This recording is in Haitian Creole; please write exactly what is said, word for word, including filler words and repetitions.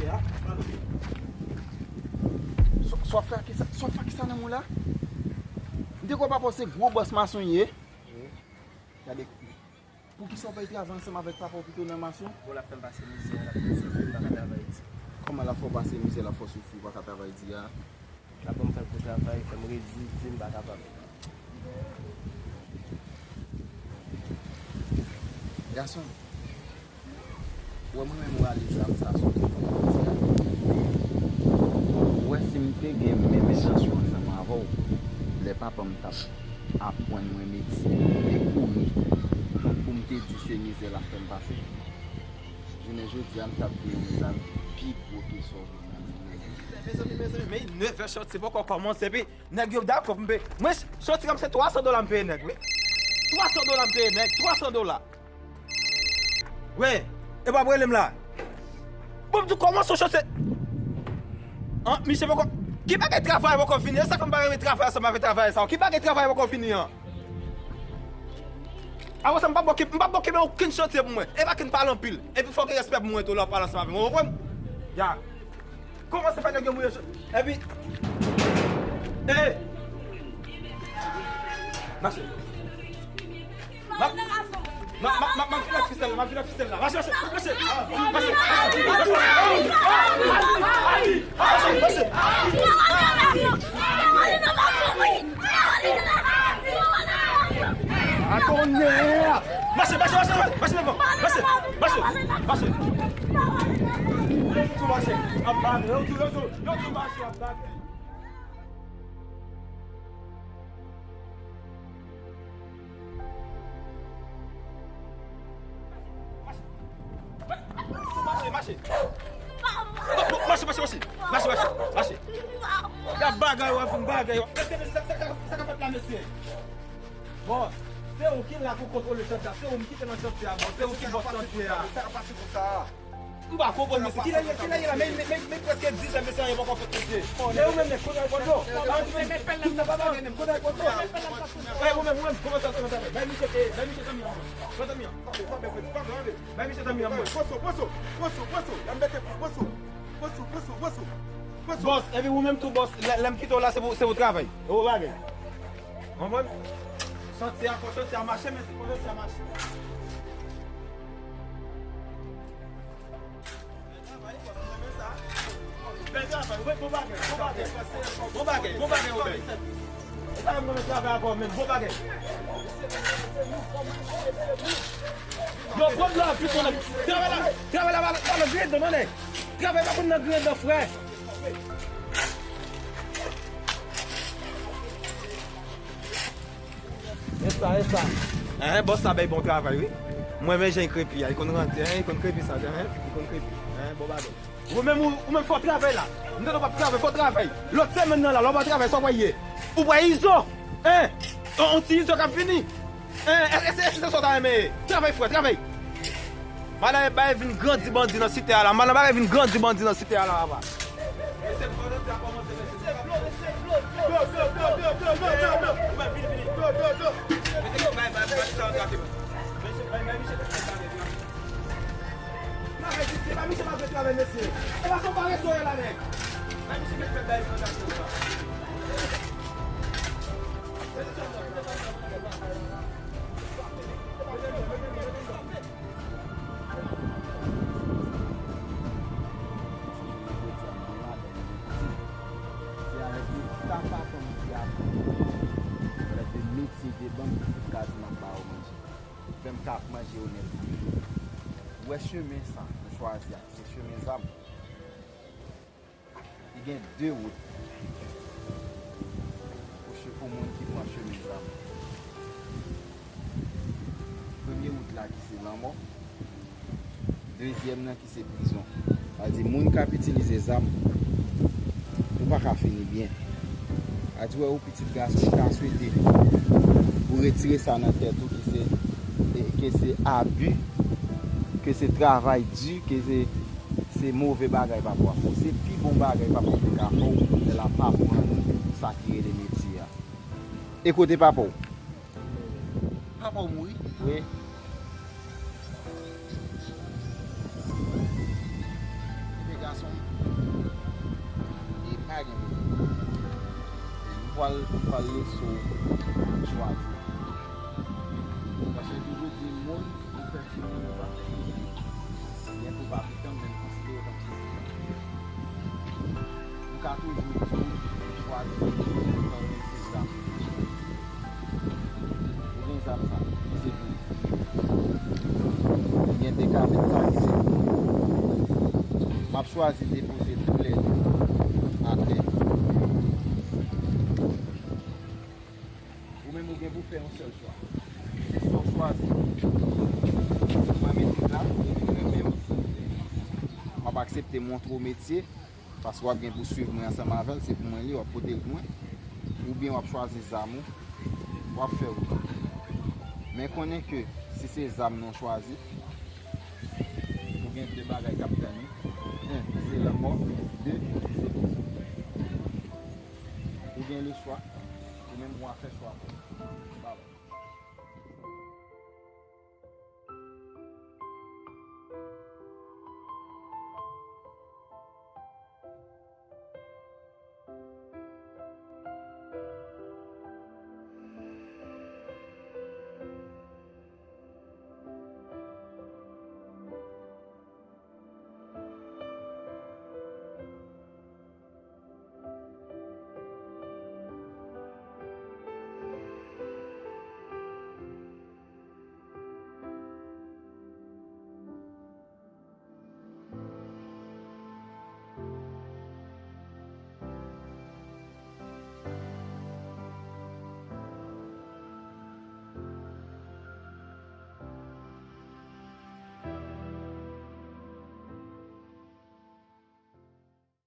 Sa w ap fè ak sa, sa w ap fè ak sa nan men w la? M te kwè papa w se gwo bòs mason ye. Gade, poukisa w pa al travay ansanm avèk papa w pito nan mason? Bon, l ap fè m pase mizè, l ap fè m soufri, m pa ka travay di. Kòman l ap fè w pase mizè, l ap fè w soufri, w pa ka travay di a? L ap ban m fè gwo travay, fè m redi, di m pa kapab. Gason, ou wè mwen menm rale zam sa sou tèt mwen jodi a. Ou wè si m te gen menm entansyon ansanm avè w, lè papa m t ap aprann mwen metye, m te kouri pou m te di se mizè l ap fè m pase. Jounen jodi a, m t ap gen yon zam pi gwo ke sa w gen nan men mwen. Mezanmi, mezanmi, men nèf è chantiye poko kòmanse, epi nèg yo dakò pou m peye. Mwen, chantiye a m se twa san dola m peye nèg, wi. Twa san dola m peye nèg, twa san dola. Wi, e pa rele m la. Bon, m di w kòmanse yon chantiye. An, misye poko. Ki bagay travay poko fini? E sa fè m pa renmen travay ansanm avèk travayè sa yo. Ki bagay travay poko fini an? Apre sa, m p ap okipe, m p ap okipe okenn chantiye pou mwen. E pa ken pale anpil. Epi fò w gen respè pou mwen tou lè w ap pale ansanm avè m. Ou konprann? Ya. Kòmanse fè nèg yo mouye cho-, epi, eh! Mache. Ma, ma, ma, ma, ma fini ak fisèl la, ma fini ak fisèl la. Mache, mache, mache. Mache, mache, mache. Mache, mache. A tonnè! Mache, mache, mache, mache devan. Mache, mache, mache. Yo tou mache ap bate, yo tou, yo tou, yo tou mache ap bate. Mache, mache. Mache, mache, mache. Mache, mache, mache. Gad bagay w ap fè m bagay w. Mesye, mesye, sa, sa, sa, sa k ap fèt la, mesye? Bon, se ou ki la pou kontwole chantiye a, se ou m kite nan chantiye a, bon, se ou ki bòs chantiye a. Sa k ap pase konsa? M pa konprann, mesye. Kilè ye, kilè ye la? Men, men, men, men prèske diz è, mesye, anyen poko fèt, mesye. E ou menm, nèg, kote w al pran dlo? Tout nan bagay menm, kote w al pran dlo? E ou menm, ou menm, kòman sa, kòman sa fè? Bay misye, eh, bay misye zanmi an. Pran zanmi an. Bay misye zanmi an, mwen. Pran sou, pran sou, pran sou, pran sou. Y ap mete pou, pran sou. Pran sou, pran sou, pran sou. Pran sou. Bòs, epi ou menm tou, bòs, lè, lè m kite w la, se pou, se pou travay. E ou bagay. Konprann? Chantiye a, fò chantiye a mache, men se fò chantiye a mache. Bèl travay, wi, bon bagay, bon bagay. Bon bagay, bon bagay, Obèy. Sa m renmen travay avè w menm, bon bagay. Yo, pran dlo a vit, mon nèg. Travay la, travay la, pa, pa nan griyen dan, mon nèg. Travay pa konn nan griyen dan, frè. E sa, e sa. Enhen, bòs la bay bon travay, wi. Mwen, men jan l krepi a, li konn rantre, enhen, li konn krepi sa, enhen, li konn krepi. Enhen, bon bagay. Ou menm, ou, ou menm fò travay la. M tande w p ap travay, fò travay. Lòt semèn nan la, lè w pa travay, sa w pral ye? Ou pral izo. Enhen, on, on ti izo k ap vini. Enhen, èske, èske se sa w ta renmen ye? Travay, frè, travay. Madan Ebay vin grandi bandi nan site a la. Madan Ebay vin grandi bandi nan site a la, papa. Se avèk de sa papa m te aprann mwen. Se avèk de metye de bann ki ka di m ap ba yo manje. Fè m ka ap manje onètman. Ou wè chemen sa nou chwazi a, se chemen zam. Li gen de wout pou che-, pou moun ki pran chemen zam. Premye wout la ki se lanmò, dezyèm nan ki se prizon. Sa di moun k ap itilize zam, ou pa ka fini byen. Sa di wè ou pitit gason, m ta swete ou retire sa nan tèt ou ki se, e, ke se abi, ke se travay di, ke se Se move bagay papa w ap fè w. Se pi bon bagay papa w te ka fè w, lè l ap aprann ou sa ki rele metye a. E kote papa w? Papa w mouri? Wi. Ebyen gason m, Pral, pral lese w chwazi. Paske m toujou di moun, ou fè timoun, ou pa fè timoun. Byen ke w pa pikan, men m konsidere w kòm se pikan. M ka toujou di w, chwazi se pikan, men se zam. Ou gen zam sa, se pou ou. Ou gen de kabrit sa ki se pou ou. M ap chwazi depoze toulède atè. Ou menm ou gen pou fè yon sèl chwa. Se swa w chwazi mwen mete la, epi mwen menm, m ap aksepte montre w metye, paske w ap gen pou swiv mwen ansanm avè l, se pou mwen li, w ap pote l pou mwen. Oubyen w ap chwazi zam ou, w ap fè wout ou. Men konnen ke si se zam nan w chwazi, ou gen de bagay k ap tann ou. En, se lanmò, de, se prizon. Ou gen lechwa, ou menm ou a fè chwa pou ou.